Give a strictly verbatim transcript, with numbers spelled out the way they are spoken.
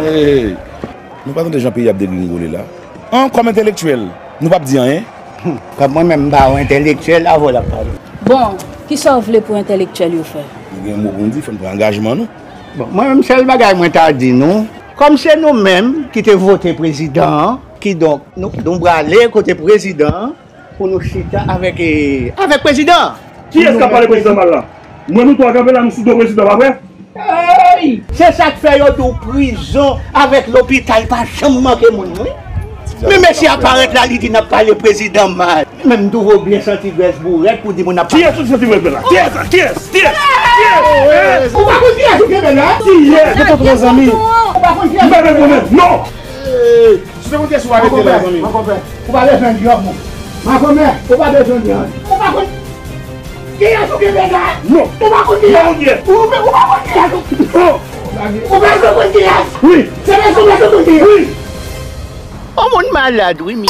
Hey, nou pa tande jan peyi ap degringole la? An, kòm entèlektyèl, nou p ap di anyen? Kòm mwen menm m pa yon entèlektyèl, avè w l ap pale. Bon, kisa w vle pou entèlektyèl yo fè? Nou gen mo pou n di, fò n pran angajman nou. Bon, mwen menm sèl bagay mwen ta di nou, kòm se nou menm ki te vote prezidan an, kidonk nou, nou prale kote prezidan an pou nou chita avèk, eh, avèk prezidan an. Kiyès k ap pale prezidan mal la? Mwen nou twa kanpe la, nou sou do prezidan, pa vre? Ey! Se sa k fè yo di w prizon avèk lopital pa janm manke moun, wi. Men mesye a parèt la, li di n ap pale prezidan mal. Men m twouve w byen santi grès bourèt pou di moun ap pale. Kiyès ou santi grès la? Kiyès la? Kiyès? Kiyès? Kiyès? Ou pa konn kiyès ou kenbe la? Kiyès? Ou pa konn kiyès ou kenbe la? Non! Si w te konn kiyès ou arete la, zanmi m. Ou pa bezwen di anyen. Makomè, ou pa bezwen di anyen. Ou pa konn kiyès ou kenbe la? Non. Ou pa konn kiyès? Ou pa konn kiyès? Non. Ou pa bezwen konn kiyès? Wi. Se bezwen ou bezwen konn kiyès? Wi. On moun malad, wi, mi.